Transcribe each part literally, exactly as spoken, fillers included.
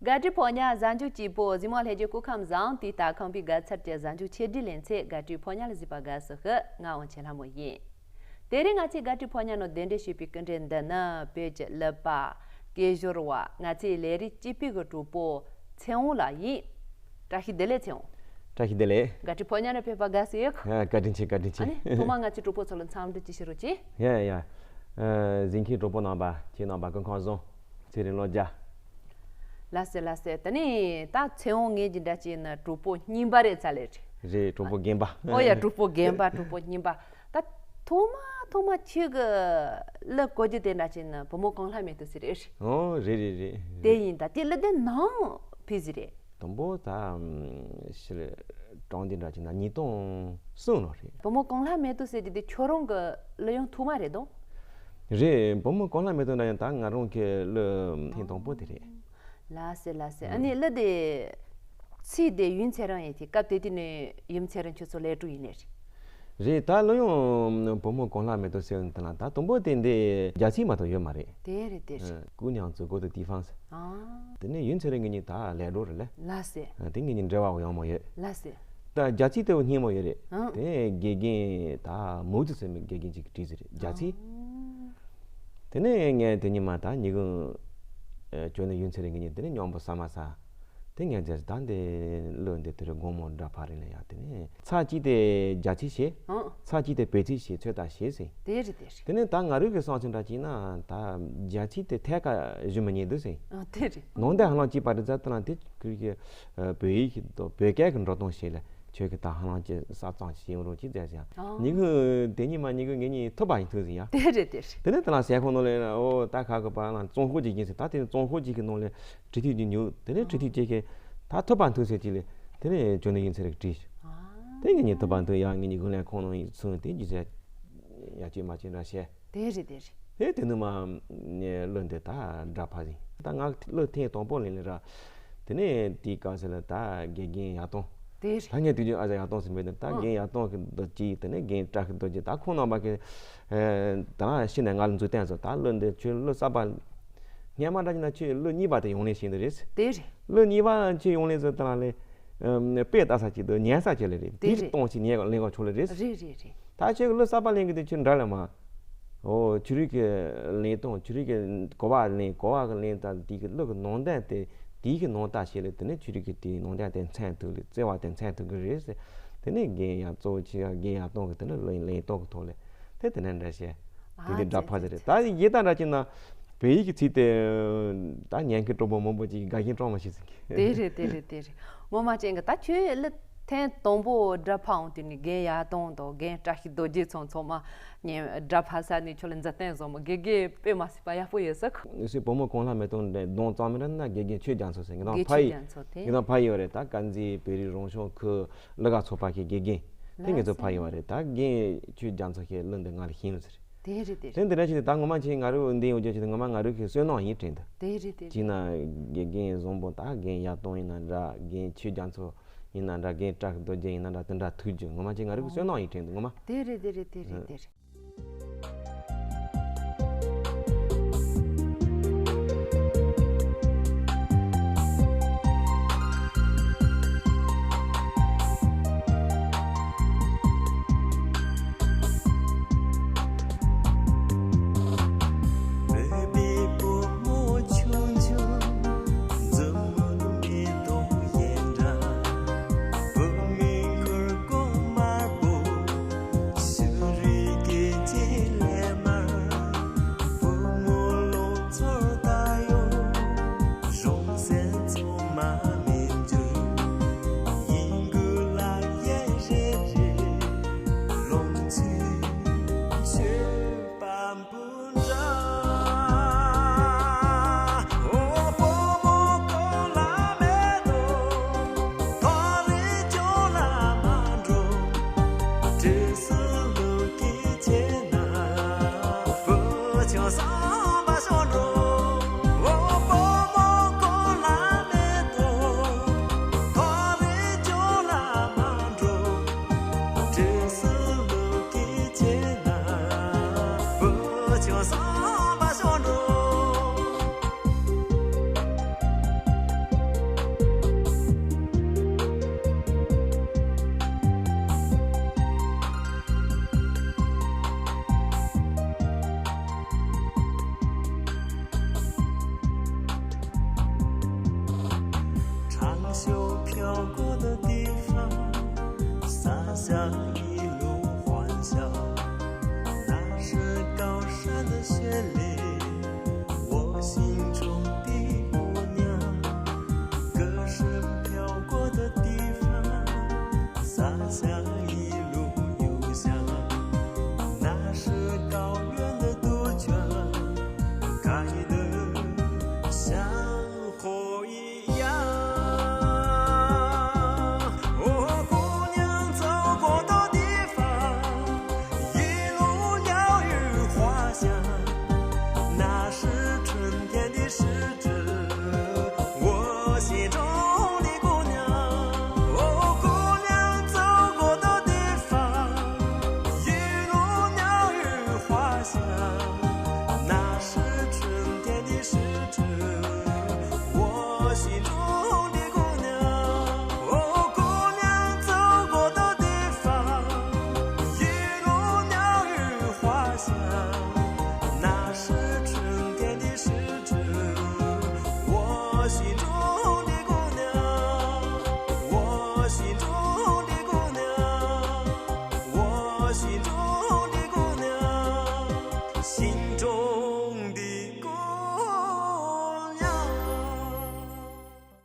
དགའ་སྤྲོའི་ཕོ་ཉ་གཟའ་མཇུག་སྐྱིད་པོ། གཟིགས་མོ་ལྷན་རྒྱས་སྐུ་ཁམས་བཟང་། དུས་ལྟར་ཁམས་པའི་དགའ་ཚལ་གྱི་གཟའ་མཇུག་ཆེད་སྒྲིག་ལེ་ཚན་དགའ་སྤྲོའི་ཕོ་ཉ་ལ་གཟིགས་པ་དགའ་བསུ་ཞུ། ང་དབང་ཆེན་ལྷ་མོ་ཡིན། དེ་རིང་ང་ཚོའི་དགའ་སྤྲོའི་ཕོ་ཉ་ནང་གདན་འདྲེན་ཞུས་པའི་སྐུ་མགྲོན་འདི་ནི་བོད་ཀྱི་གླུ་པ། སྐད་སྦྱོར་བ། ང་ཚོའི་ལས་རིགས་སྤྱི་པའི་གི་གྲོགས་པོ་ཚེ་དབང་ལགས་ཡིན། བཀྲ་ཤིས་བདེ་ལེགས་ཚེ་དབང་། བཀྲ་ཤིས་བདེ་ལེགས། དགའ་སྤྲོའི་ཕོ་ཉ་ནང་ཕེབས་པ་དགའ་བསུ་ཡོད། ཨ། བཀའ་དྲིན་ཆེ། བཀའ་དྲིན་ཆེ། ཨ་ནི་ཐོག་མར་ང་ཚོའི་གྲོགས་པོ་ཚོ་ལ་འཚམས་འདྲི་ཅིག་ཞུ་རོགས་གྱིས། ཡ་ཡ། ཨ། གཟིགས་མཁན་གྲོགས་པོ་རྣམ་པ། ཁྱེད་རྣམ་པ་སྐུ་ཁམས་བཟང་། ཚེ་རིང་ལོ་བརྒྱ། ལགས་སེ་ལགས་སེ། ད་ནི་ད་ཚེ་དབང་ངེད་ཀྱི་འདྲ་བྱས་ན་གྲོགས་པོ་རྙིང་པ་རེད་ཚར་ལེ་རེད། རེད། གྲོགས་པོ་རྒན་པ། ཨོ་ཡ། གྲོགས་པོ་རྒན་པ། གྲོགས་པོ་རྙིང་པ། ད་ཐོག་མ་ཐོག་མ་ཁྱོད་ཀྱི་གླུ་གོ་རྒྱུ་དེ་འདྲ་བྱས་ན་བུ་མོ་གང་ལྷག་མེད་དུ་ཟེར་རེད། ཨོ་རེད་རེད་རེད། དེ་ཡིན། ད་དེ་གླུ་དེ་ནམ་ཕེབས་ཟིན་རེད། དང་པོ་ད་ཕྱིར་དྲངས་དེ་འདྲ་བྱས་ན་ཉིས་སྟོང་གསུམ་ལོ་རེད། བུ་མོ་གང་ལྷག་མེད་དུ་ཟེར་རྒྱུ་དེ་ཁྱོད་རང་གི་གླུ་དབྱངས་ཐོག་མ་རེད་དོ། རེད། བུ་མོ་གང་ལྷག་མེད་དུ་འདྲ་ཡང་ད་ང་རང་གི་གླུ་ཐེངས་དང་པོ་དེ་རེད། ལགས་སེ་ལགས་སེ། ཨ་ནི་གླུ་དེ་ཚིག་དེ་ཡུམ་ཚེ་རིང་ཡིན་ཏེ། སྐབས་དེ་དུས་ནས་ཡུམ་ཚེ་རིང་ཁྱོད་ཚོ་ལས་དྲུག་ཡིན་ནས་རེད། རེད། ད་གླུ་དབྱངས་བུ་མོ་གང་ལྷག་མེད་དུ་ཟེར་དེ་ལ་ད་དང་པོ་དེ་འདི་རྒྱ་ཚིག་མ་གཏོགས་ཡོད་མ་རེད། དེ་རེད་དེ་རེད། 姑娘走过的地方། ཨ། དེ་ནས་ཡུམ་ཚེ་རིང་གི་ཉིད་ད་ལས་འགྲོ་རེད་ལ། ལགས་སེ། ཨ། དེ་ངེད་གཉིས་འབྲེལ་བ་ཡང་མོ་ཡོད། ལགས་སེ། ད་རྒྱ་ཚིག་དེ་སྙན་མོ་ཡོད་རེད། ཨང་། དེ་དགེ་རྒན་ད་མུ་ཏི་ཟེར་མི་དགེ་རྒན་ཅིག་གིས་བྲིས་ཟེར་རེད། རྒྱ་ཚིག་ཨང་། དེ་ནས་ངས་དེ་ཉིན་མ་ད་ཉི་གུང་། ཨ། ཁྱོད་ནི་ཡུམ་ཚེ་རིང་གི་ཉིན་དེ་ནས་སྙན་པོ་ཟ་མ་ཟ། དེ་ངས་རྗེས་ད་འདི་གླུ་འདི་དེ་རིང་དགོང་མོ་སྒྲ་ཕབ་རིང་ལ་ཡ། དེ་ནས་ཚར་གཅིག་དེ་རྒྱ་ཚིག་བྱས། ཨང་། ཚར་གཅིག་དེ་བོད་ཚིག་བྱས། ཚོད་ལྟ་བྱས་ཟིན། དེ་རེད་དེ་རེད། དེ་ནས་ད་ང་རང་གི་བསམ་ཚུལ་འདྲ་བྱས་ན་ད་རྒྱ་ཚིག་དེ་ཐད་ཀར་ཞུ་མི་ཉན་འདུག་ཟིན། ཨ། དེ་རེད། ནང་དོན་ཧ་ལམ་གཅིག་པ་རེད་ཙང་། དེ་ལ་དེ་ཁུར་གི་བོད་ཡིག་གི་དང་བོད་སྐད་ཀྱི་འགྲོ་སྟངས་ཤིག་ལ་ཁྱོད་ཀྱིས་ད་ཧ་ལམ་གྱི་ས་གཙང་ཞིག་ཡོང་རོགས་གྱིས་ཟེར་ཟིན། ཨ། ཉི་གུང་དེ་ཉིན་མ་ཉི་གུང་ངེད་གཉིས་ཐུག་པ་ཡིན་ཐུག་ཟིན་ཡ། དེ་རེད་དེ་རེད། དེ་ནས་དེ་ལ་ཟས་ཁང་ནང་ལ་ཨོ་ད་ཁ་གི་པ་ལ་བཙོང་ཤོག་ཅིག་ཡིན་ཟིན། ད་དེ་བཙོང་ཤོག་ཅིག་གི་ནང་ལ་དྲི་ཐིག་ཅིག་ཉོས། དེ་ནས་དྲི་ཐིག་ཅིག་གིས་ད་ཐུག་པ་ཐུག་ཟེར་གྱི་ལས། དེ་ནས་ཁྱོད་ནི་ཡུམ་ཚེ་རིང་བྲིས། ཨ། དེ་ངེད་གཉིས་ཐུག་པ་ཐུག་ཡ། ངེད་གཉིས་གུང་ལན་ཁང་ནང་ཡིན་སོང་། དེ་རྗེས་ཟས་ཡ་ཅིག་མ་ཅིག་འདྲ་བྱས། དེ་རེད་དེ་རེད། དེ་དེ་ནས་མ་ངས་གླུ་འདི་ད་སྒྲ་ཕབ་ཟིན། ད་ང་གླུ་ཐེངས་དང་པོ་ལེན་ལེ་ར། དེ་ནས་དེའི་སྐབས་སུ་ལ་ད་དགེ་རྒན་ཡག་སྟོང་། དེ་རེད། ད་ངས་དུས་རྒྱུན་ཨ་ཟ་ཡག་སྟོང་ཟེར་མི་འདུག་ད་ཨང་། རྒན་ཡག་སྟོང་གི་རྡོ་རྗེ། དེ་ནས་རྒན་བཀྲ་ཤིས་རྡོ་རྗེ། ད་ཁོང་རྣམ་པ་གི་ད་ཤི་ནས་ང་ལ་མཛུབ་སྟོན་བཟོ། ད་གླུ་འདི་ཁྱོད་གླུ་གསར་པ། སྔན་མ་འདྲ་བྱས་ན་ཁྱོད་གླུ་གཉིས་པ་དེ་ཡོང་ལེ་ཤེས་འདི་རེད། དེ་རེད། གླུ་གཉིས་པ་ཁྱོད་ཡོང་ལེ་ཟེར་ད་ལ་ལས། ཨམ། དཔེ་ལྟ་ས་ཅིག་འདུག་ཉན་ས་ཅིག་ལ་རེད། དེ་དེ་རེད། གཏོང་ཞིག་ཉན་ལེན་ག་ཆོག་ལེ་རེད། རེད་རེད་རེད། ད་ཁྱོད་གླུ་གསར་པ་ལེན་གི་དེ་ཁྱོད་འདྲ་ལ་མ། ཨོ་ཆོས་རིག་གི་ལེན་སྟངས། ཆོས་རིག་གི་གོ་བ་ལེན། གོ་བ་གི་ལེན་སྟངས་དེ་གི་གླུ་གི་ནང་དོན་དེ་དེ་གི་ནང་ལྟ་བྱས་ལེ། དེ་ནས་ཆོས་རིག་གི་དེའི་ནང་དོན་དེ་མཚོན་ཐུབ་ལེ། བརྩེ་བ་དེ་མཚོན་ཐུབ་གི་རེད་ཟེར། དེ་ནས་རྒན་ཡག་གཙོ་བོ་ཆེ་ཡག་རྒན་ཡག་སྟོང་གི་དེ་ནས་ལེན་ལེན་སྟངས་གི་ཐོག་ལེ། དེ་དེ་ནས་འདྲ་བྱས། དེ་དེ་ཨ་སྒྲ་ཙི་ཕབ་ཙི་ཟེར་རེད། ཙི། ད་ཡི་ད་འདྲ་བྱས་ན། བོད་ཡིག་གི་ཚིག་དེ་ད་ཉན་མཁན་གྲོགས་པོ་མང་པོ་ཅིག་དགའ་ཞེན་སྐྱེ་མ་ཤེས་ཟིན་གི། དེ་རེད་དེ་རེད་དེ་རེད། ངོ་མ་ཅན་གི་ད་ཁྱོད་གླུ་ཐེངས་དང་པོ་སྒྲ་ཕབ་འོང་དུས་ནི་རྒན་ཡག་སྟོང་དང་རྒན་བཀྲ་ཤིས་རྡོ་རྗེ་ཚང་ཚང་མ་ཉན། སྒྲ་ཕབ་ས་ནས་ཁྱོད་ལ་མཛུབ་སྟོན་བཟོ་མོ་དགེ་རྒན་དཔེ་མ་སྲིད་པ་ཡག་པོ་ཡོད་ས་ཁུ། ནི་སི་བུ་མོ་གང་ལྷག་མེད་དུ་འདོན་གཙང་མི་ར་ན་དགེ་རྒན་ཆོས་རྒྱ་མཚོ་ཟེར་ངེད་དང་དགེ་ཕ་ཆོས་ཡི། རྒྱ་མཚོ་དེ། ངེད་དང་ཕ་ཡི་བ་རེད། ད་དཀར་མཛེས་བོད་རིགས་རང་སྐྱོང་ཁུལ་གླུ་གར་ཚོགས་པ་གི་དགེ་རྒན་དེ་ངེད་ཚོ་ཕ་ཡི་བ་རེད། ད་རྒན་ཆོས་རྒྱ་མཚོ་ཞེས་གླུ་འདི་ང་ལ་ཤེས་ཡོད་ཟེར། དེ་རེད་དེ་རེད། དེ་འདི་འདྲ་ཞིག་ད་ངོ་མ་ཆེ་ང་རུ་འདི་ཡོད་རྒྱུ་ཆེ་ད་ངོ་མ་ང་རུ་གི་བསོད་ནམས་ཡིན་དྲན་འདུག་དེ་རེད་དེ་རེད། ཅིག་ན་དགེ་རྒན་བཟང་པོ་ད་རྒན་ཡག་སྟོང་ཡིན་ན་འདྲ། རྒན་ཆོས་རྒྱ་མཚོ་ཡིན་ན་འདྲ། རྒན་བཀྲ་ཤིས་རྡོ་རྗེ་ཡིན་ན་འདྲ། དེ་འདྲ་ཐུག་རྒྱུ་ངོ་མ་ཆེ་ང་རུ་གི་བསོད་ནམས་ཡིན་དྲན་འདུག་ངོ་མ། དེ་རེད་དེ་རེད་དེ་རེད་དེ་རེད། 飘过的地方，洒下一路欢笑。那是高山的雪里，我心中的姑娘。歌声飘过的地方，洒下一路幽香。那是高原的杜鹃，开得像 火一样。哦，姑娘走过的地方，一路鸟语花香，那是春天的诗句，我心中的姑娘。哦，姑娘走过的地方，一路鸟语花香，那是春天的诗句。 我心中的姑娘，哦，姑娘走过的地方，一路鸟语花香，那是春天的诗句。我心中的姑娘，我心中的姑娘，我心中的姑娘，心中的姑娘。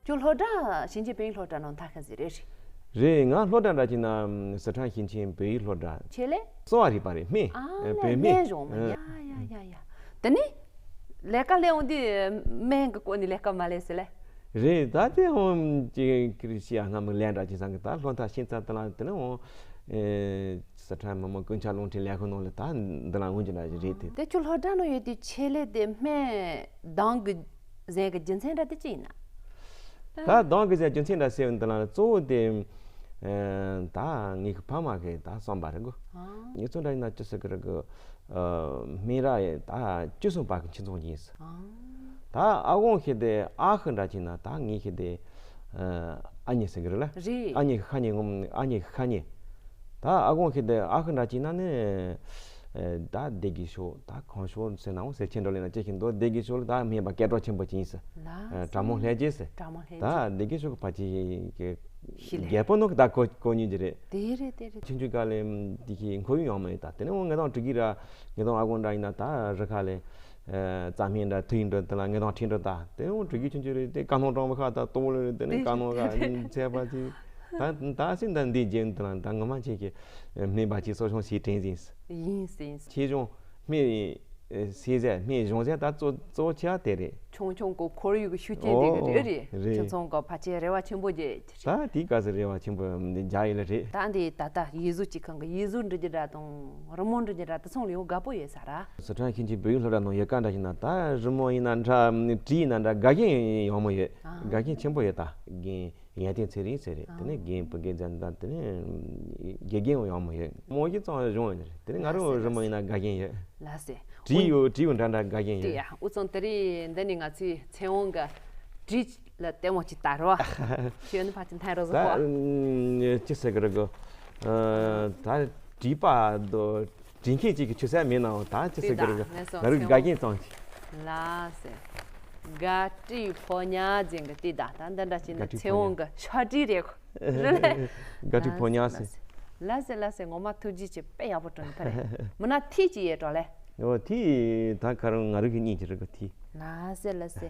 ཁྱོད་སློབ་གྲྭ་ཞིང་ཆེན་བོད་ཡིག་སློབ་གྲྭ་ནང་མཐར་འཁྱོལ་ཟིན་རེད། རེད། ང་སློབ་གྲྭ་འདྲ་ཅིག་ན་སི་ཁྲོན་ཞིང་ཆེན་བོད་ཡིག་སློབ་གྲྭ། ཆེད་ལས། གསོ་བ་རིག་པ་རེད། སྨན། ཨ་ཨ་ལས་བོད་སྨན། སྨན་གཞུང་མ། ཨ། ཡ་ཡ་ཡ་ཡ། དེ་ནི་ལས་ཀ་ལས་འོང་དུས་སྨན་གྱི་སྐོར་ནས་ལས་ཀ་མ་ལས་ཟེར་ལས། རེད། ད་དེ་འོང་ཅིག་ཀིར་ཤི་ཡ་སྔ་མོ་ལས་འདྲ་ཅིག་བཟང་གི། ད་སློབ་མཐར་ཕྱིན་ཚར་དེ་ལ་དེ་ནི་འོང་། ཨེ། སི་ཁྲོན་མི་དམངས་ཀུན་ཁྱབ་རླུང་འཕྲིན་ལས་ཁུངས་ནང་ལ་ད་འདི་ལ་འོང་རྒྱུ་འདྲ་ཞིག་རེད་དེ། དེ་ཁྱོད་སློབ་གྲྭ་ནང་ཡོད་དུས་ཆེད་ལས་དེ་སྨན་འདང་གི་ཟེར་གི་རྒྱུ་མཚན་འདྲ་དེ་ཅི་ཡིན་ན། ད་འདང་གི་ཟེར་རྒྱུ་མཚན་འདྲ་ཟེར་བ་འདི་ལ་གཙོ་བོ་དེ། ཨེ། ད་ངེད་ཀྱི་ཕ་མ་གི་ད་བསམ་པ་རེད་གོ། ཨང་། ངེད་ཚོ་འདྲ་ཡིན་ན་ཅི་ཟེར་གི་རེད་གི། ཨ། སྨན་ར་ཡི་ད་བཅུ་གསུམ་པ་གི་ཁྱིམ་ཚང་ཅིག་ཡིན་ཟེར། ཨང་། ད་ཨ་ཁུ་ཤི་དེ་ཨ་ཁུ་འདྲ་ཅིག་ན་ད་ངེད་ཤི་དེ། ཨ། ཨ་མྱེས་ཟེར་གི་རེད་ལ། རེད། ཨ་མྱེས་ཁ་མྱེས་ངོ་། ཨ་མྱེས་ཁ་མྱེས། ད་ཨ་ཁུ་ཤི་དེ་ཨ་ཁུ་འདྲ་ཅིག་ན་ནི། ཨ། ད་བདེ་སྐྱིད་ཤོག་ད་གང་ཤོག་ཟེར་ན་འོང་ཟེར། ཁྱེད་འགྲོ་ལེ་ན་ཅི་ཤིན་ཏུ་བདེ་སྐྱིད་ཤོག་ལ་ད་སྨན་པ་སྐད་གྲགས་ཆེན་པོ་ཅིག་ཡིན་ཟེར། ལ། ཨ། དྲ་མོ་ལྷས་རྗེས་ཟེར། དྲ་མོ་ལྷས་ད་རྗེས། བདེ་སྐྱིད་ཤོག་གི་ཕ་ཆེ་གི་ཤི་ལེ། རྒྱལ་པོ་ནོ་གི་ད་གོ་གོ་ཉིན་གྱི་རེད། དེ་རེད་དེ་རེད། ཆུང་ཆུང་སྐབས་ལས་དེ་ཤི་ཁོ་ཡུན་ཡོང་མ་ཡོད། ད་དེ་ནས་འོང་ངེད་དང་འགྲིག་གི་ར། ངེད་དང་ཨ་ཁུ་འདྲ་ཡིན་ན་ད་རི་ཁ་ལས། ཨ། རྩྭ་སྨན་འདྲ་ཐུག་ཡིན་འགྲོ་དེ་ལ་ངེད་དང་ཁྲིད་འགྲོ། ད་དེ་འོང་འགྲིག་གི་ཆུང་ཆུང་རེད། དེ་ཀ་ནོ་གྲོང་པ་ཁ་ད་ལྟོ་ལོ་རེད། དེ་ནས་ཀ་ནོ་ཁ་ཚད་པ་ཅིག་ད་ད་སེམས་ད་འདི་རྗེས་དེ་ལ་ད་ངོ་མ་ཆེ་གི་སྨན་པ་ཅིག་གསོ་སྐྱོང་བྱེད་དྲན་ཟིན། ཡིན་ཟིན། ཆེ་ཆུང་སྨན་ཟས་ཟས་སྨན་གཞུང་ཟས་ད་གཙོ་གཙོ་ཆེ་བ་དེ་རེད། ཆུང་ཆུང་གི་ཁོར་ཡུག་གི་ཤུགས་རྐྱེན་དེ་གི་ཨོ་རེད་རེད། རེད། ཁྱིམ་ཚང་གི་ཕལ་ཆེར་རེ་བ་ཆེན་པོ་རྒྱས། ད་དེའི་སྐབས་སུ་རེ་བ་ཆེན་པོ་འདི་རྒྱག་ཡོད་ལ་རེད། ད་འདི་ད་ལྟ་ཡིག་གཟུགས་ཀྱི་ཁང་གི་ཡིག་གཟུགས་འབྲི་རྒྱུ་འདྲ་དང་རི་མོ་འབྲི་རྒྱུ་འདྲ་དེ་ཚང་ལ་ཡང་དགའ་པོ་ཡོད་ས་ར། སི་ཁྲོན་ཞིང་ཆེན་བོད་ཡིག་སློབ་གྲྭ་ནང་ཡོད་སྐབས་འདྲ་ཞིག་ན་ད་རི་མོ་ཡིན་ན་འདྲ། བྲིས་ཡིན་ན་འདྲ། དགའ་ཞེན་ཡོང་མོ་ཡོད། ཨ། དགའ་ཞེན་ཆེན་པོ་ཡོད། ད་རྒན་ཡོན་ཏན་ཚེ་རིང་ཟེར་རེད། དེ་ནས་རྒན་བུ་རྒན་མཚན་དང་དེ་ནས་དགེ་རྒན་ཡོང་མོ་ཡོད། མོ་གི་ཙང་གཞུང་ཡོད་རེད། དེ་ནས་ང་རང་རི་མོ་ཡིན་ན་དགའ་ཞེན་ཡོད། ལགས་སེ། བྲིས་ཡོད། བྲིས་ཡོད་འདྲ་འདྲ་དགའ་ཞེན་ཡོད། དེ་ཡ་འུ་ཚང་དེ་རིང་འདི་ནས་ང་ཚོའི་ཚེ་དབང་གི་བྲིས་ལ་ལྟད་མོ་ཅིག་ལྟ་རོགས། ཁྱོད་ནི་ཕལ་ཆེར་མཐའ་རུ་ཟིག་གོ། ད་ཅི་ཟེར་གི་རེད་གོ། ད་བྲིས་པ་དོ་བྲིས་མཁན་ཅིག་གི་ཆུ་ཚད་མེད་ནའང་ད་ཅི་ཟེར་གི་རེད་གོ། ང་རང་དགའ་ཞེན་ཙང་ཅིག་ལགས་སེ། དགའ་བྲིས་ཕོ་ཉ་ཟེར་གི་དེ་ད་ད་འདི་འདྲ་ཅིག་ནི་ཚེ་དབང་གི་ཕྱག་བྲིས་རེད་གོ། རེད་ལེ། དགའ་བྲིས་ཕོ་ཉ་ཟེར། ལགས་སེ་ལགས་སེ། ངོ་མ་ཐུགས་རྗེ་ཆེ། དཔེ་ཡག་པོ་བྲིས་འདུག་ཕ་རེད། མིན་ན་ཐིག་ཅིག་ཡོད་འགྲོ་ལེ། ཨོ་ཐིག་ད་ཁ་རང་ང་རང་གི་གཉིས་ཀྱི་རེད་གོ་ཐིག་ལགས་སེ་ལགས་སེ།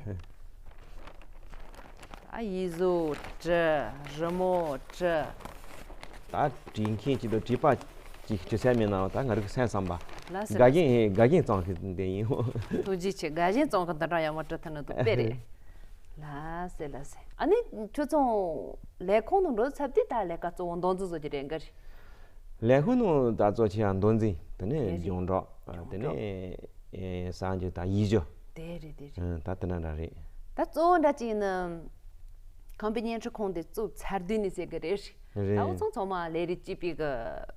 ཨ་ཡིག་གཟུགས་བྲི། རི་མོ་བྲི། ད་བྲིས་མཁན་ཅིག་དང་བྲིས་པ་ཅིག་ཆུ་ཚད་མེད་ནའང་ད་ང་རང་གི་སེམས་བསམ་པ། ལགས་སེ་དགའ་ཞེན་དགའ་ཞེན་ཙང་གི་དེ་ཡིན། ཐུགས་རྗེ་ཆེ། དགའ་ཞེན་ཙང་གི་འདི་འདྲ་ཡག་མོ་བྲིས་ཐུབ་ནི་འདུག་དཔེ་རེད། ལགས་སེ་ལགས་སེ། ཨ་ནི་ཁྱོད་ཚོ་ལས་ཁུངས་ནང་འགྲོ་ཚར་དུས་ད་ལས་ཀ་གཙོ་བོ་མདོ་འཛིན་བཟོ་རྒྱུ་རེད་འགའ་རེད། ལས་ཁུངས་ནང་ད་གཙོ་ཆེ་ཡང་མདོ་འཛིན། དེ་ནས་རྒྱང་སྒྲོག་དེ་ནས་ས་འགྱུར་ད་ཡིག་སྒྱུར། དེ་རེད་དེ་རེད། ད་དེ་འདྲ་འདྲ་རེད། ད་གཙོ་བོ་འདྲ་ཅིག་ཡིན་ན། ཁམས་པའི་བརྙན་འཕྲིན་ཁང་དེ་བཙུགས་ཚར་དུས་ནས་ཟེར་གི་རེད། རེད། ད་འུ་ཚང་ཚང་མ་ལས་རིགས་གཅིག་པའི་གི་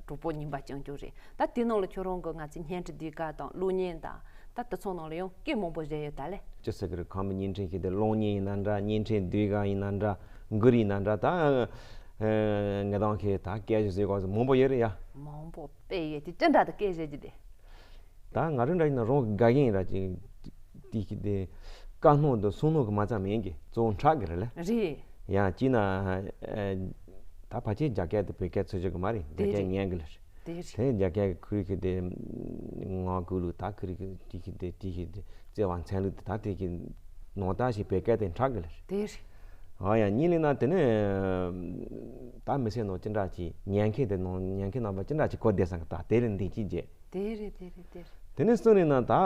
གྲོགས་པོ་ཉིན་པ་རྐྱང་རྐྱང་རེད། ད་དེ་ནང་ལ་ཁྱོད་རང་གི་ང་ཚོའི་བརྙན་འཕྲིན་ཟློས་གར་དང་གློག་བརྙན་དང་ད་དེ་ཚོ་ནང་ལ་ཡང་སྐད་མང་པོ་བཞག་ཡོད་ད་ལེ། ཅི་ཟེར་གི་རེད། ཁམས་པའི་བརྙན་འཕྲིན་ཞིག་དེ་གློག་བརྙན་ཡིན་ན་འདྲ། བརྙན་འཕྲིན་ཟློས་གར་ཡིན་ན་འདྲ། མགུར་ཡིན་ན་འདྲ། ད་ངེད་རང་གི་ད་སྐད་ཆ་ཟེར་དགོས་ཟེར་མང་པོ་ཡོད་རེད་ཡ། མང་པོ་དཔེ་ཡོད་དེ་ཅི་འདྲ་ད་སྐད་བཤད་རྒྱུ་དེ། ད་ང་རང་འདྲ་ཡིན་ན་རང་གི་དགའ་ཞེན་ར་ཅིག་དེ་ཞིག་དེ་དཀའ་སྣང་དང་སུན་སྣང་གི་མ་ཚད་མེད་གི་གཙོ་བོ་འཁྲབ་གི་རེད་ལ། རེད། ཡང་གཅིག་ན་ཨ་ད་ཕལ་ཆེར་རྒྱ་སྐད་དང་བོད་སྐད་ཚུར་ཕྱོགས་ཀྱི་མ་རེད། རྒྱ་སྐད་ཉན་གི་ལ་རེད། དེ་རེད། དེ་རྒྱ་སྐད་ཀྱི་ཁུར་གི་དེ་ངག་གུ་ལུགས་ད་ཁུར་གི་དེ་གི་དེ་དེ་གི་དེ་བརྩེ་བ་མཚན་ལུགས་དེ་ད་དེ་གི་ནང་ལྟར་ཞིག་བོད་སྐད་དེ་འཁྲབ་གི་ལ་རེད། དེ་རེད། ཨ་ཡང་གཉིས་ལས་ན་དེ་ནས་ད་མི་སེར་ནང་ཅི་འདྲ་ཅིག་ཉན་མཁན་དེ་ནང་ཉན་མཁན་རྣམ་པ་ཅི་འདྲ་ཅིག་གོ་བསྡད་སོང་གི། ད་དེ་ལས་འདི་ཅིག་བརྗེད། དེ་རེད་དེ་རེད་དེ་རེད། དེ་ནས་གསུམ་ནས་ན་ད་ཨ་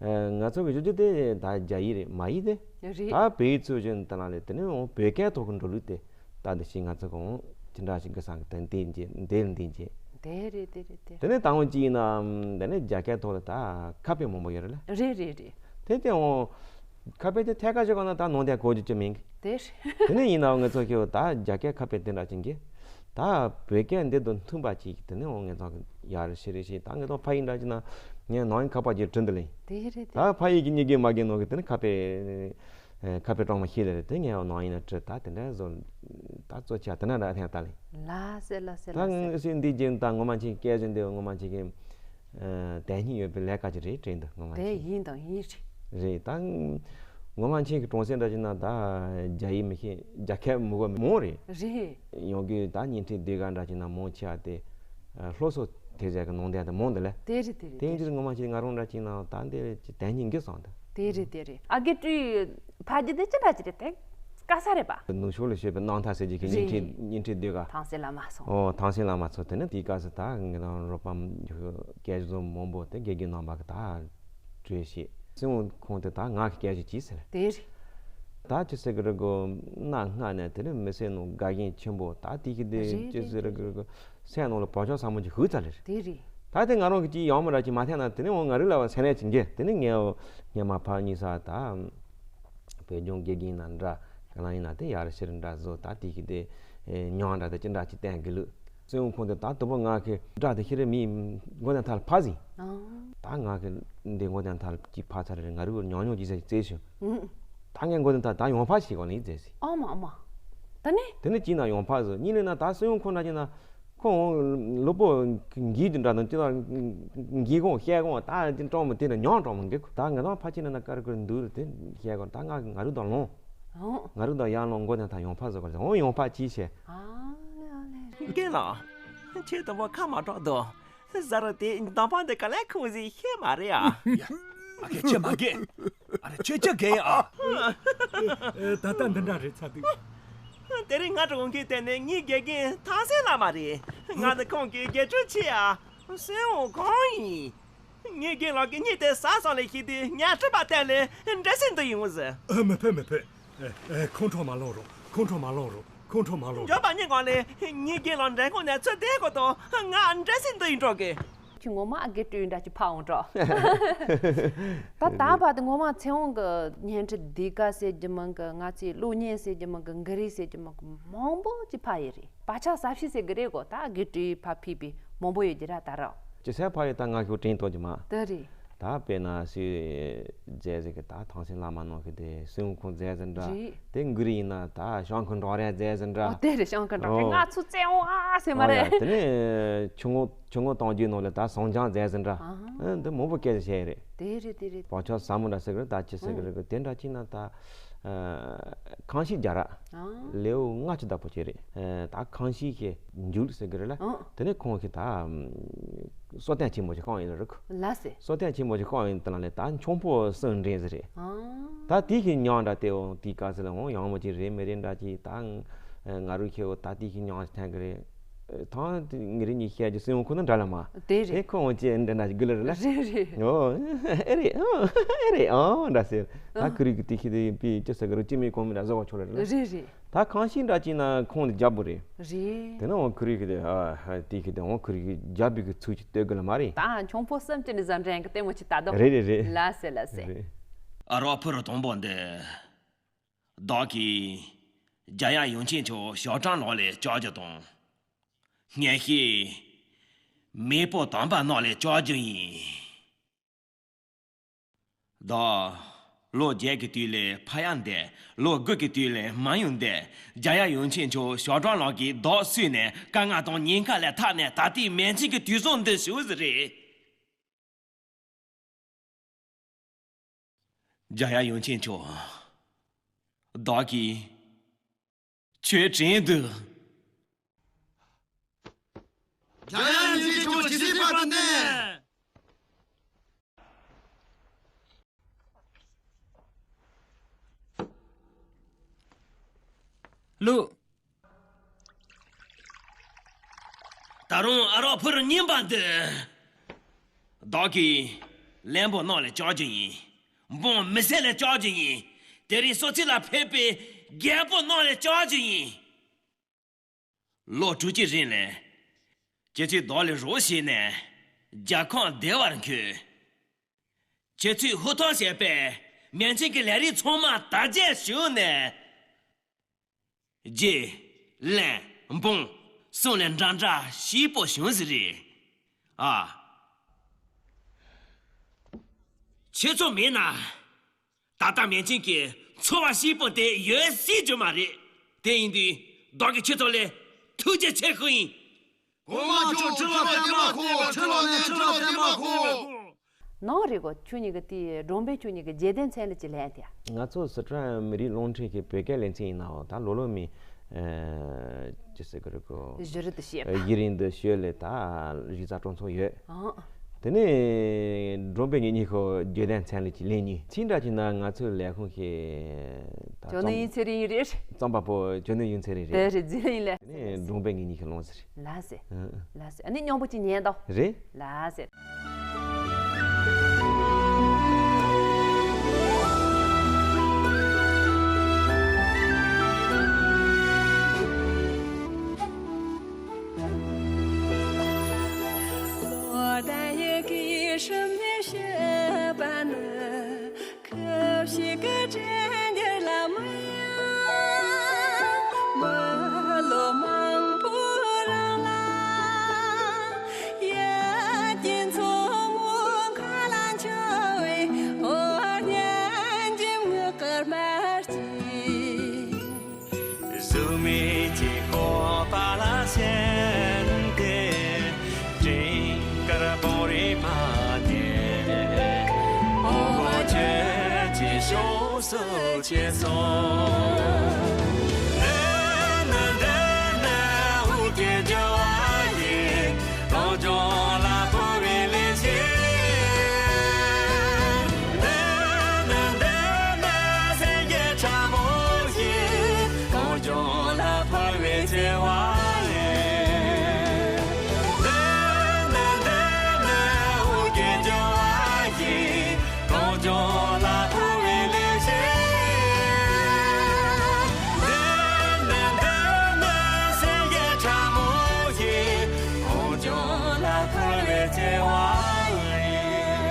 ང་ཚོ་གི་ཞུ་རྒྱུ་དེ་ད་རྒྱ་ཡིག་རེད། མ་ཡིག་དེ་རེད། ད་བོད་ཡིག་ཚུར་ཕྱོགས་དེ་ལ་ལས་དེ་ནས་འོང་བོད་སྐད་ཐོག་གི་འགྲོ་ལུགས་དེ་ད་འདི་ཞིག་ང་ཚོ་གི་འོང་ཅི་འདྲ་ཞིག་གི་སང་གི་དེ་འདི་འདི་འདི་འདི་འདི། དེ་རེད་དེ་རེད་དེ། དེ་ནས་དང་པོ་གཅིག་ཡིན་ན་དེ་ནས་རྒྱ་སྐད་ཐོག་ལ་ད་ཁ་དཔེ་མང་པོ་ཡོད་རེད་ལ། རེད་རེད་རེད། དེ་དེ་འོང་ཁ་དཔེ་དེ་ཐད་ཀར་ཞིག་གོ་ན་ད་ནང་དེ་གོ་རྒྱུ་ཅི་མིན་གི། དེ་རེད། དེ་ནས་ཡིན་ནའང་ང་ཚོ་ཁྱེད་ད་རྒྱ་སྐད་ཁ་དཔེ་དེ་འདྲ་ཅིག་གི་ད་བོད་སྐད་འདི་དང་མཐུན་པ་ཅིག་དེ་ནས་འོང་ངེད་ཚང་གི་ཡར་ཤི་རེ་ཤི། ད་ངེད་ཚང་ཕ་ཡིག་འདྲ་ཅིག་ན་ངས་ནང་ཡིག་ཁ་པར་གྱི་བྲིས་འདི་ལེན། དེ་རེད་དེ། ད་ཕ་ཡིག་གི་གཉིས་ཀའི་མ་གི་ནང་གི་དེ་ནི་ཁ་དཔེ་ཨེ་ཁ་དཔེ་གྲངས་མ་ཤེས་ལེ་རེད། དེ་ངས་ནང་ཡིག་ན་བྲིས། ད་དེ་འདྲ་བཟོ་ད་གཙོ་ཆེ་བ་དེ་འདྲ་འདྲ་ཐེངས་ད་ལེན། ལ་སེ་ལ་སེ་ད་ལ་སེ། ངས་སེ་འདི་རྗེས་ད་ངོ་མ་ཅིག་སྐད་ཆ་འདི་ངོ་མ་ཅིག་གི་ཨ་དེ་སྙིང་ཡོད་པའི་ལས་ཀ་ཅིག་རེད་དྲན་འདུག་ངོ་མ་དེ་ཅིག་ཡིན་དང་ཡིན་རེད། རེད། ད་ངོ་མ་ཅིག་གི་གྲོང་གསེབ་འདྲ་ཅིག་ན་ད་རྒྱ་ཡིག་མི་ཤེས། རྒྱ་སྐད་མི་གོ་མི་མང་རེད། རེད། ཡོང་གི་ད་བརྙན་འཕྲིན་ཟློས་གར་འདྲ་ཅིག་ན་མང་ཆེ་བ་དེ་ཨ་སློབ་གསོ་དེ་ཟེར་གི་ནང་དོན་དེ་མང་འདུག་ལ། དེ་རེད་དེ་རེད། དེ་ཡིན་དུས་ངོ་མ་ཅིག་ང་རང་འདྲ་ཅིག་ན་ད་འདི་ཅིག་དེ་སྙིང་གི་སོང་ད། དེ་རེད་དེ་རེད། ཨ་དགེ་སྤྲུལ་ཕ་རྒྱུད་དེ་ཅི་འདྲ་ཅིག་རེད། དེ་དཀའ་ས་རེད་པ། ནུབ་ཕྱོགས་ལ་བཤད་པའི་སྣང་མཐའ་ཟེར་གྱི་གི་བརྙན་འཕྲིན་རེད། བརྙན་འཕྲིན་ཟློས་གར། ཐང་སེང་བླ་མ་ཚོ། ཨོ་ཐང་སེང་བླ་མ་ཚོ། དེ་ནི་དེའི་སྐབས་སུ་ད་ངེད་རང་རོགས་པ་སྐད་བཟོ་མང་པོ་དེ་དགེ་རྒན་རྣམ་པ་གི་ད་གྲོས་བྱེད། སྲིད་དབང་ཁོང་དེ་ད་ངག་གི་སྐད་ཆ་གྱིས་ཟེར། དེ་རེད། ད་ཅི་ཟེར་གི་རེད་གོ། གནའ་སྔ་ནས་དེ་ནི་མི་སེར་ནང་དགའ་ཞེན་ཆེན་པོ། ད་དེ་གི་དེ་རེད་ཅི་ཟེར་རེད་གི་རེད་གོ། སེམས་ནང་ལ་བག་ཆགས་ཟབ་མོ་ཅིག་ཧུད་ཚར་ལེ་རེད། དེ་རེད། ད་དེ་ང་རང་གི་ཅིག་ཡག་མོ་ར་ཅིག་མ་ཐེག་ན་དེ་ནི་འོ་ང་རང་ལ་བ་སེམས་ནད་ཅིག་འགྱེལ། དེ་ནི་ངས་འོ་སྔོན་མ་ཕར་གཉིས་ས་ད་བོད་ལྗོངས་དགེ་རྒན་ན་འདྲ་ག་ལ་ཡིན་ན་དེ་ཡར་ཕྱིར་འདྲ་བཟོ། ད་དེ་གི་དེ་ཨེ་མྱང་འདྲ་དེ་ཅི་འདྲ་ཅིག་བསྟན་གི་ལུགས། སྲིད་དབང་ཁོང་དེ་ད་དུ་བ་ང་གི་འདྲ་དེ་ཤི་རེ་མི་མགོ་ནས་ཐལ་ཕ་ཟིན། ཨང་། ད་ང་གི་འདི་མགོ་ནས་ཐལ་ཅིག་ཕ་ཚར་རེ་ང་རུ་ཉོ་ཉོ་ཅིག་ཟེར་ཅིག་བཙལ་ཞུ། ཨང་། ད་ངས་མགོ་ནས་ཐལ་ད་ཡོང་ཕ་ཞིག་གོ་ནི་བཙལ་ཟིན། ཨ་མ་ཨ་མ། ད་ནི། དེ་ནི་ཅི་ན་ཡོང་ཕ་ཟོ་གཉིས་ལས་ན་ད་སྲིད་དབང་ཁོང་འདྲ་ཅིག་ན། ཁོང་སློབ་དཔོན་འགྱིག་དེ་འདྲ་དང་ཅི་དང་འགྱིག་གོང་བཤད་གོང་ད་ཅི་སྤྲང་མོ་དེ་འདྲ་ཉོག་སྤྲང་མོ་འགྱིག་ད་ང་དང་ཕ་ཆེ་ན་ན་ཀར་ཀར་འདུག་དེ་བཤད་གོང་ད་ང་ང་རུ་དང་ལོང་། ཨོ། ང་རུ་དང་ཡར་ལོང་མགོ་དང་ད་ཡོང་ཕ་བཟོ་གར་ཨོ་ཡོང་ཕ་ཅི་བྱས། ཨ་ལེ་ཨ་ལེ། རྒན་ལགས། ཁྱེད་དང་པོ་ཁ་མ་གྲག་དོ། ཟ་ར་དེ་འདམ་པ་འདི་ག་ལས་ཁུངས་ཟིག་ཤེས་མ་རེད་ཨ། ཡ། ཨ་ཁྱེད་ཁྱེད་མ་རྒན། ཨ་རེ་ཁྱོད་ཅག་རྒན་ཨ། ཨེ་ད་ལྟ་འདི་འདྲ་རེད་ཚ་འདུག་དེ་རིང་ང་གྲོངས་མཁན་དེ་ནི་ངའི་དགེ་རྒན་ཐང་སེང་བླ་མ་རེད། ང་ནི་ཁོང་གི་དགེ་ཕྲུག་ཆེ་ཨ། སྲིད་དབང་ཁོང་ཡིན། ངའི་རྒན་ལགས་ཀྱིས་ངའི་དེ་ཟ་སོང་ལས་ཤི་དུས་ཉ་ཁྲི་པ་བསྟན་ལས་འདྲེ་སྲིན་དུ་ཡོང་ཟེར། ཨ་མི་ཕོད་མི་ཕོད། ཨེ་ཨེ་ཁོང་ཁྲོ་མ་ལངས་རོགས། ཁོང་ཁྲོ་མ་ལངས་རོགས། ཁོང་ཁྲོ་མ་ལངས་རོགས། འགྱོད་པ་སྙིང་གང་ལས་ངའི་རྒན་ལགས་འདྲེ་ཁོང་ནས་ཚུར་བསྡད་དགོས་དོ། ང་འདྲེ་སྲིན་དུ་ཡིན་འགྲོ་གི། ཁྱོད་ངོ་མ་ཨ་དགེ་སྤྲུལ་འདྲ་ཅིག་ཕ་འོང་འགྲོ། ད་ད་བར་དུ་ངོ་མ་ཚེ་དབང་གི་བརྙན་འཕྲིན་ཟློས་གར་ཟེར་རྒྱུ་མིན་གི། ང་ཚོའི་གློག་བརྙན་ཟེར་རྒྱུ་མིན་གི། འགུལ་རིས་ཟེར་རྒྱུ་མིན་གི། མང་པོ་ཅིག་ཕ་ཡི་རེད། བག་ཆགས་ཟབ་ཤིག་ཟེར་གི་རེད་གོ། ད་ཨ་དགེ་སྤྲུལ་ཕ་ཕུད་པའི་མང་པོ་ཡོད་ཀྱི་ར་ད་ར། ཅི་ཟེར་ཕ་ཡི་ད་ང་ཁྱོད་དྲན་ཐོག་ཅི་མ། ད་རེད། ད་དཔེར་ན་སུས་མཛད་ཟེར་གི་ད་ཐང་སེང་བླ་མ་ནང་གི་དེ་སྲིད་དབང་ཁོང་མཛད་ཟེར་འདྲ། རེད། དེ་འགུལ་རིས་ཡིན་ན་ད་ཤང་ཁུ་འབྲོག་ར་མཛད་ཟེར་འདྲ། ཨོ་དེ་རེད། ཤང་ཁུ་འབྲོག་ར། ཨོ། ང་ཚོ་བཙན་འོང་ཨ་ཟེར་མ་ཨོ་ཡ། རེད། དེ་ནས་ཆུ་ངོ་ཆུ་ངོ་གཏོང་རྒྱུའི་ནང་ལ་ད་ཟངས་ལྗང་མཛད་ཟེར་འདྲ། ཨ་ཧ། ཨ་འདི་མང་པོ་སྐད་ཆ་བཤད་ཡི་རེད། དེ་རེད་དེ་རེད། བག་ཆགས་ཟབ་མོ་འདྲ་ཟེར་གི་རེད། ད་ཅི་ཟེར་གི་རེད་གི། དེ་འདྲ་ཅིག་ན་ད་ཨ་ཁང་ཤིང་རྒྱ་ར། ཨ། ལེའུ་ལྔ་བཅུ་བདག་པོ་ཅིག་རེད། ཨ་ད་ཁང་ཤིང་ཞེས་འཇུག་ཟེར་གི་རེད་ལ། ཨ། དེ་ནས་ཁོང་གིས་ད་གསོལ་སྟོན་ཆེན་པོ་ཞིག་བསྐངས་ཡོད་རེད། ལ་སེ། གསོལ་སྟོན་ཆེན་པོ་ཞིག་བསྐངས་ཡོད་དེ་ལ་ནས་ད་མཆོང་ཕོ་གསུམ་འདྲེན་ཟེར་རེད། ཨ། ད་དེ་གི་ཉམས་འདྲ་དེ་འོང་དེའི་སྐབས་སུ་ལ་འོང་ཡང་མོ་ཅིག་རེད་མི་རེད་འདྲ་ཅིག་ད་ང་རུ་ཁྱེའུ་ད་དེ་གི་ཉམས་ཐོན་གི་རེད། ཐང་ངེད་རིགས་གཉིས་བཤད་རྒྱུ་སྲིད་དབང་ཁོ་ན་འདྲ་ལ་མ། དེ་རེད། དེ་ཁོ་འོང་ཅི་འདྲ་འདྲ་ཞིག་དགོས་ལ་རེད་ལ། རེད་རེད། ཨོ། ཨེ་རེད་ཨོ། ཨེ་རེད་ཨོ་འདྲ་ཟེར། ད་ཨ། ཁུ་རིག་གི་དེ་ཤི་དེ་ཡིན་པས་ཅི་ཟེར་གི་རུ་ཅི་མི་གོང་མི་འདྲ་བཟོ་བ་ཆོག་ལ་རེད་ལ། རེད་རེད། ད་ཁང་ཤིང་འདྲ་ཅིག་ན་ཁོང་དེ་རྒྱབ་པོ་རེད། རེད། དེ་ན་འོང་ཁུ་རིག་གི་དེ་ཨ་དེ་ཤི་དེ་འོང་ཁུ་རིག་གི་རྒྱབ་པའི་གི་ཚུལ་ཅིག་སྟོད་གི་ལ་མ་རེད། ད་མཆོང་ཕོ་གསུམ་ཅི་ནི་བཟང་འདྲ་ཡང་གི་ལྟད་མོ་ཅིག་ལྟ་དོ། རེད་རེད་རེད། ལ་སེ་ལ་སེ། རེད། ཨ་རོགས་ཕུ་རུ་དང་པོ་འདི། བདག་གིས་རྒྱལ་ཡབ་ཡུམ་ཆེན་མཆོག་ཞབས་དྲུང་ལག་ལེན་བསྐྱལ་རྒྱུ་དང་། ངེད་ཀྱིས་མེས་པོ་དམ་པ་རྣམས་ལ་བསྐྱལ་རྒྱུ་ཡིན། བདག་ལོ་བརྒྱད་ཀྱི་དུས་ལ་ཕ་ཡུལ་འདིར། ལོ་དགུ་གི་དུས་ལ་མ་ཡུལ་འདིར། རྒྱལ་ཡབ་ཡུམ་ཆེན་མཆོག་ཞབས་དྲུང་ལགས་ཀྱིས་བདག་བསུས་ནས་དཀའ་ངལ་དང་ཉེན་ཁ་ལས་ཐར་ནས་ད་ལྟའི་མི་ཚེ་གི་དུས་བཟང་འདི་བཞུགས་ཟིན་རེད། རྒྱལ་ཡབ་ཡུམ་ཆེན་མཆོག་བདག་གིས་ ཁྱོད་དྲན་འདུག་འཇམ་དབྱངས་ཡོན་ཏན་ཁྱོད་ཇི་སྲིད་བར་དུ་གནས། ལུ། ད་རུང་ཨ་རོགས་ཕུར་རྙིང་པ་འདི། བདག་གིས་བློན་པོ་རྣམས་ལ་བཅར་རྒྱུ་ཡིན། འབངས་མི་སེར་ལ་བཅར་རྒྱུ་ཡིན། དེ་རིང་སོ་ཚིགས་ལ་ཕེབས་པའི་རྒྱལ་པོ་རྣམས་ལ་བཅར་རྒྱུ་ཡིན། ལོ་དྲུག་ཅུའི་རིང་ལ། ཁྱེད་ཚོས་བདག་ལ་རོགས་བྱས་ནས་རྒྱལ་ཁམས་བདེ་བར་འཁོད། ཁྱེད་ཚོས་ཧུར་ཐག་བྱས་པའི་མིང་ཅན་གྱི་ལས་རིགས་ཚང་མ་དར་རྒྱས་བྱུང་ནས། རྗེ། བློན། འབངས་གསུམ་ལ་འདྲ་འདྲ་སྐྱིད་པོ་བྱུང་ཟིག་རེད། ཨ། ཁྱེད་ཚོ་མེད་ན། ད་ལྟ་མིང་ཅན་གྱི་འཚོ་བ་སྐྱིད་པོ་དེ་ཡོད་སྲིད་རྒྱུ་མ་རེད། དེ་ཡིན་དུས་བདག་གིས་ཁྱེད་ཚོ་ལ་ཐུགས་རྗེ་ཆེ་ཞུ་ཡིན། གོང་མ་མཆོག་ཁྲི་ལ་བརྟན་པར་ཤོག་ཁྲི་ལ་ནས་ཁྲི་ལ་བརྟན་པར་ཤོག་ནང་རེད་གོ། ཁྱོད་གཉིས་ཀྱི་དེ་སྒྲོམ་པའི་ཁྱོད་གཉིས་ཀྱི་རྗེས་དྲན་ཚན་ལ་ཅི་ལན་དེ། ང་ཚོ་སི་ཁྲོན་མི་རིགས་རླུང་འཕྲིན་གྱི་བོད་སྐད་ལེ་ཚན་ཡིན་ནའོ། ད་ལོ་ལོ་མི་ཅི་ཟེར་གི་རེད་གོ། གཞི་རིམ་དུ་བཤད་པ། གཞི་རིམ་དུ་བཤད་ལས་ད་གཞི་རྩ་གྲོང་ཚོ་ཡོད། ཨང་། དེ་ནས་སྒྲོམ་པའི་ངེད་གཉིས་ཁོ་རྗེས་དྲན་ཚན་ལ་ཅི་ལན་གཉིས་ཚིག་འདྲ་ཅིག་ན་ང་ཚོའི་ལས་ཁུངས་ཀྱི་ད་ཇོ་ནང་ཡུན་ཚེ་རིང་རེད། རྩོམ་པ་པོ་ཇོ་ནང་ཡུན་ཚེ་རིང་རེད། དེ་རེད། རྗེས་ལན་ཡིན་ལས། དེ་ནས་སྒྲོམ་པའི་ངེད་གཉིས་ཀྱི་ལོངས་ཟེར། ལ་ཟེར། ཨང་། ལ་ཟེར། ཨ་ནི་སྙོམས་པོ་ཅིག་ཉན་དང་། རེད། ལ་ཟེར། ལོ་ཟླ་ཡི་གེ་སྲིབ་ནས་བཤད་པ་ནི། ཁ་ཞིག་གི་དྲན་འདིར་ལ་མི་ཡང་མི་ལོ་མང་པོ་རིང་ལ། ཡ་གྱེན་མཚོ་མོ་མཁའ་ལ་འཕྱུར་བའི་འོ་སྙན་འཇིབས་ངུ་སྐར་མ་གཅིག་གཟུགས་མེད་ཀྱི་ཁོག་པ་ལ་ཞེན་ཏེ། སྤྲིན་དཀར་བོ་རི་ཕ་དེ། འོ་ཁྱོད་ཀྱི་ཕྱོགས་སུ་ཆས་སོང་། འདི་ནི་འདི་ནི་འུ་སྐྱེས་འགྱུར་བ་ཡིན། གངས་ལྗོངས་ལ་ཕུལ་བའི་ལེགས་སྐྱེས། འདི་ནི་འདི་ནི་སེང་གེ་ཁྲ་མོ་ཡིན། གངས་ལྗོངས་ལ་ཕུལ་བའི་བརྩེ་བ་ཡིན། འདི་ནི་འདི་ནི་འུ་སྐྱེས་འགྱུར་བ་ཡིན། གངས་ལྗོངས་ལ་ཕུལ་བའི་ལེགས་སྐྱེས། འདི་ནི་འདི་ནི་སེང་གེ་ཁྲ་མོ་ཡིན། གངས་ལྗོངས་ལ་ཕུལ་བའི་བརྩེ་བ་ཡིན།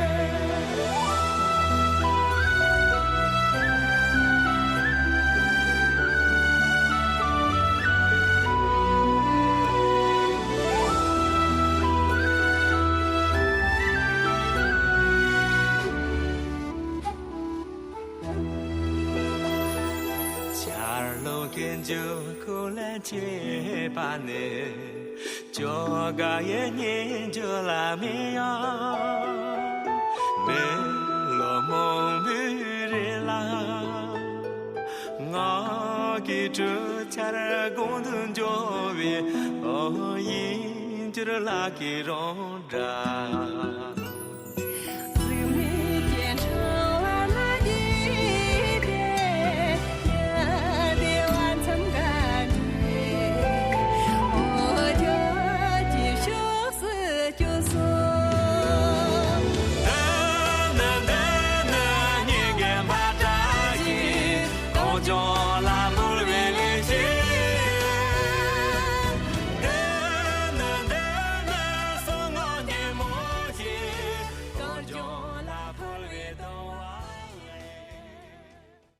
ཆར་ལོ་གི་འཇུག་སྐུལ་བྱེད་པ་ནི། ཅོག་ག་ཡི་སྙན་བརྒྱུད་ལ་མི་ཡང་། མི་ལོ་མང་པོའི་རིང་ལ། ངག་གི་གྲུ་ཆར་གོང་དུ་འགྲོ་བའི་ཡིད་འགྱུར་ལ་གི་རང་སྒྲ།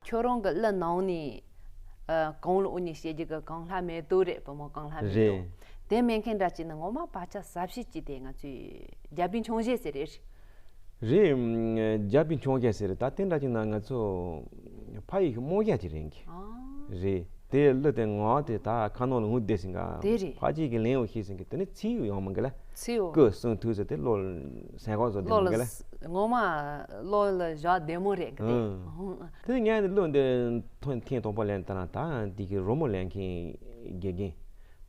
ཁྱོད་རང་གི་གླུ་ནང་ནས། ཨ། གང་ལ་འུ་གཉིས་བཤད་རྒྱུ་གི་གངས་ལྷ་མེ་ཏོག་རེད། བུ་མོ་གངས་ལྷ་མེ་ཏོག་རེད། དེ་མེད་མཁན་འདྲ་ཅིག་ནི་ངོ་མ་བག་ཆགས་ཟབ་ཤོས་ཅིག་དེ་ང་ཚོས་རྒྱལ་པོའི་འཕྱོངས་རྒྱས་ཟེར་རེད། རེད། རྒྱལ་པོའི་འཕྱོངས་རྒྱས་ཟེར་རེད། ད་དེ་འདྲ་ཅིག་ན་ང་ཚོ་ཕ་ཡི་གི་རྨོངས་རྒྱ་ཅིག་རེད་གི། ཨ། རེད། དེ་གླུ་དེ་ངག་དེ་ད་ཁ་ནང་ལ་ངུ་བསྡད་ཟིན་ག་དེ་རེད། ཕ་ཅིག་གི་ལན་འོ་ཤེས་ཟིན་གི་དེ་ནི་ཚིག་ཡོང་མ་གི་ལ། ཚིག་ཡོ། ཀུ་གསུང་ཐུགས་ཟེར་དེ་བློ་ལ་སེམས་ཁོག་བཟོ་བསྡད་བློ་མ་གི་ལ། ལ་ངོ་མ་བློ་ལ་བཞག་བདེ་མོ་རེད་གི་དེ། ཨང་། དེ་ངས་དེ་གླུ་འདི་ཐོན་ཐེངས་དང་པོ་ལེན་ད་ན་ད་འདི་གི་རོལ་མོ་ལེན་མཁན་དགེ་རྒན་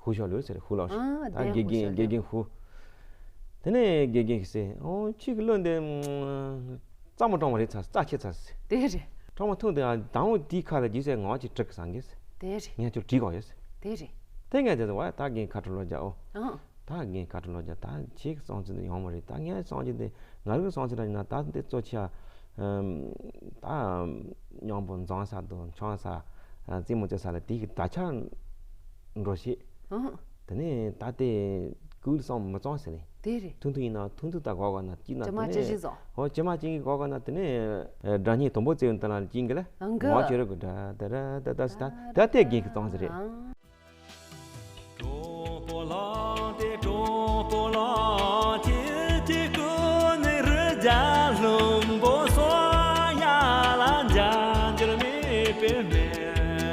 ཧུ་ཤོ་ལོས་ཟེར། ཧུ་ལོ་ཨ་ད་དགེ་རྒན་ཧུ་ཤོ་དགེ་རྒན་ཧུ། དེ་ནས་དགེ་རྒན་གྱིས་ཟེར། ཨོ་ཁྱེད་ཀྱི་གླུ་འདི་རྩ་མོ་སྐྲང་བ་རེད་ཚ། རྩ་ཆེ་ཚ་ཟེར། དེ་རེད། སྐྲང་བ་ཐུང་དེ་དང་བོ་དེའི་ཁ་ལ་རྗེས་ཟེར་ངག་ཅིག་དྲུག་བཟང་གི་ཟེར། དེ་རེད། ངས་ཁྱོད་བྲིས་གོ་ཡོད་ཟེར། དེ་རེད། དེ་ངས་དེ་ཟེར་བ་ད་རྒན་ཁ་དྲོ་ལོ་རྒྱ་ཨོ། ཨང་། ད་རྒན་ཁ་དྲོ་ལོ་རྒྱ་ད་ཁྱེད་ཀྱི་གསང་ཚིག་འདི་ཡོང་མ་རེད། ད་ངའི་གསང་ཚིག་འདི་ང་རང་གི་གསང་ཚིག་ར་ཡིན་ན་ད་འདི་གཙོ་ཆེ་ཨ། ད་སྙིང་པོ་འཛིང་ས་དང་འཆང་ས། རྩེད་མོ་རྩེ་ས་ལ་དེ་གི་ད་ཆ་འགྲོ་ཤེས། ཨང་། དེ་ནས་ད་ལྟའི་ཀུན་སོང་མི་གཙང་ཟེར་ནས། དེ་རེད། ཐུང་ཐུང་ཡིན་ན་ཐུང་ཐུང་ད་གོ་ག་ན་གཅིག་ན་ཇི་མ་དེ་ཇི་ནས་བཟོ། ཧོ་ཇི་མ་ཅིག་གི་གོ་ག་ན་དེ་ནས་སྒྲ་སྙན་དུམ་བུ་བརྩེ་ཡོང་དེ་ལ་ཅིག་གི་ལ། ཨང་གི། ངོ་ཆེ་རུ་གི་ད་ད་ད་ད་ད་ཟེར་ད་ད་ལྟའི་རྒན་གི་གཙང་ཟེར་རེད། ཨང་། གྲོགས་པོ་ལགས་ཏེ་གྲོགས་པོ་ལགས། ཁྱེད་ཀྱི་སྐུ་ནི་རི་རྒྱལ་ལྷུན་པོ་སོགས་ཡ་ལ་འཇལ་འགྱུར་མེད་པའི་མེ་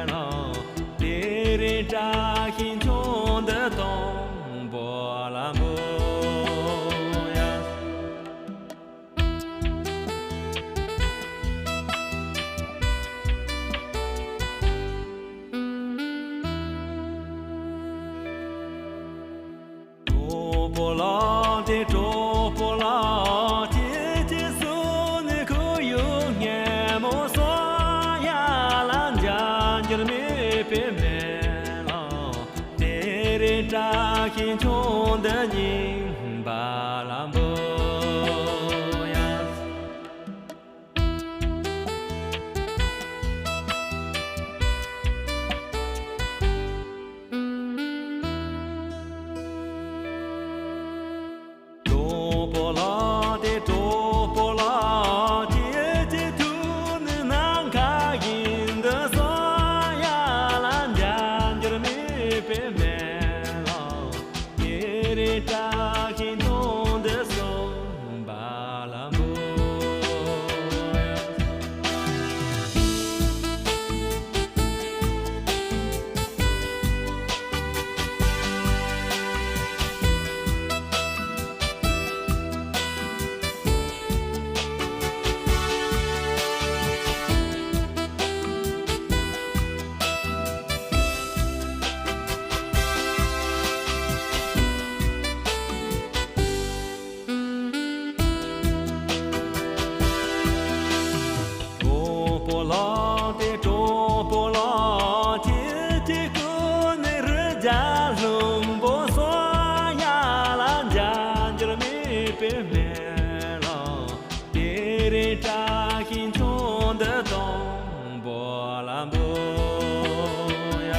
ལོང་། དེ་རིང་བཀྲ་ཤིས་ཆུང་འདི་དང་པོ་ལ་འབུལ་ཡ། གྲོགས་པོ་ལགས་ཏེ་གྲོགས་པོ་ལགས། ཁྱེད་ཀྱི་གསུང་ནི་ཁོར་ཡུག་སྙན་མོ་སོགས་ཡ་ལ་འཇལ་འགྱུར་མེད་པའི་མེ་ལོང་། དེ་རིང་བཀྲ་ཤིས་ཆུང་འདི་སྙིང་པ་ལ་འབུལ་ཡ། གྲོགས་པོ་ལགས་ཏེ་གྲོགས་པོ་ལགས། ཁྱེད་ཀྱི་ཐུགས་ནི་ནམ་མཁའ་བཞིན་དུ་སོང་ཡ་ལ་འཇལ་འགྱུར་མེད་པའི་མེ་ལོང་། དེ་རིང་བཀྲ་ཤིས་ཆུང་འདི་གསུམ་པ་ལ་འབུལ། གྲོགས་པོ་ལགས་ཏེ་གྲོགས་པོ་ལགས། ཁྱེད་ཀྱི་སྐུ་ནི་རི་རྒྱལ་ལྷུན་པོ་སོགས་ཡ་ལ་འཇལ་འགྱུར་མེད་པའི་མེ་ལོང་། དེ་རིང་བཀྲ་ཤིས་ཆུང་འདི་དང་པོ་ལ་འབུལ་ཡ།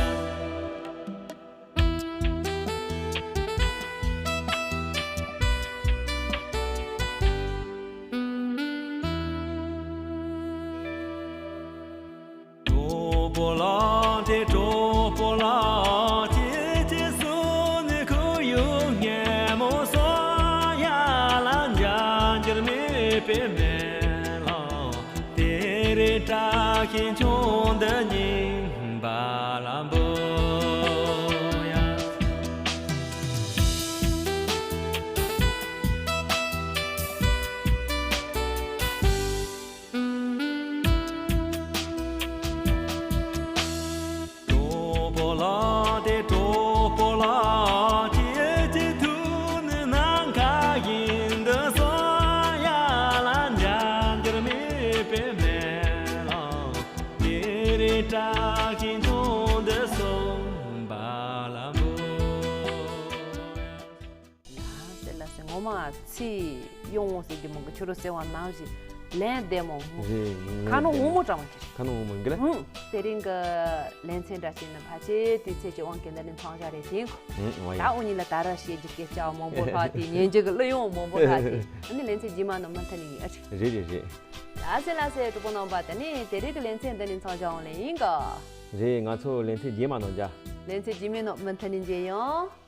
གྲོགས་པོ་ལགས་ཏེ་གྲོགས་པོ་ལགས། ཁྱེད་ཀྱི་གསུང་ནི་ཁོར་ཡུག་སྙན་མོ་སོགས་ཡ་ལ་འཇལ་འགྱུར་མེད་པའི་མེ་ལོང་། དེ་རིང་བཀྲ་ཤིས་ཆུང་འདི་སྙིང་པ་ལ་འབུལ་ཡ། གྲོགས་པོ་ལགས་ཏེ་གྲོགས་པོ་ལགས། ཁྱེད་ཀྱི་ཐུགས་ནི་ནམ་མཁའ་བཞིན་དུ་སོང་ཡ་ལ་འཇལ་འགྱུར་མེད་པའི་མེ་ལོང་། དེ་རིང་བཀྲ་ཤིས་ཆུང་འདི་གསུམ་པ་ལ་འབུལ། ཡ་ཟེར་ལ་ཟེར་ངོ་མ་ཚིག་ཡོང་ངོ་ཟེར་གྱི་མོ་གི་ཆུ་རུ་ཟེར་བ་ནང་བཞིན་ལན་བདེ་མོ། རེད། ཁ་ནོ་འོ་མོ་འདྲ་མོ་གི་རེད། ཁ་ནོ་འོ་མོ་གི་ལ། ཧུང་། དེ་རིང་གི་ལན་ཚན་འདྲ་ཞིག་ནི་ཕལ་ཆེར་དུས་ཚོད་ཀྱི་དབང་གིས་འདི་ནི་མཚམས་བཞག་རེད་དེ། ཨུང་། ད་འོ་ཡ། འུ་གཉིས་ལ་ད་ར་བཤད་རྒྱུ་སྐད་ཆ་མང་པོ་ལྷག་དེ་ཉན་རྒྱུ་གི་གླུ་ཡང་མང་པོ་ལྷག་དེ་ཨ་ནི་ལན་ཚན་རྗེས་མ་ནི་མུ་མཐུད་ནས་ཡིན་ཨ་ཅིག་རེད་རེད་རེད། ལ་ཟེར་ལ་ཟེར་གྲོགས་པོ་རྣམ་པ་ད་ནི་དེ་རིང་གི་ལན་ཚན་འདི་ནི་མཚམས་བཞག་འོང་ལེ་ཡིན་ག་རེད། ང་ཚོ་ལན་ཚན་རྗེས་མ་ནང་བཞག་ལན་ཚན་རྗེས་མའི་ནང་མུ་མཐུད་ནས་མཇལ་ཡོང་།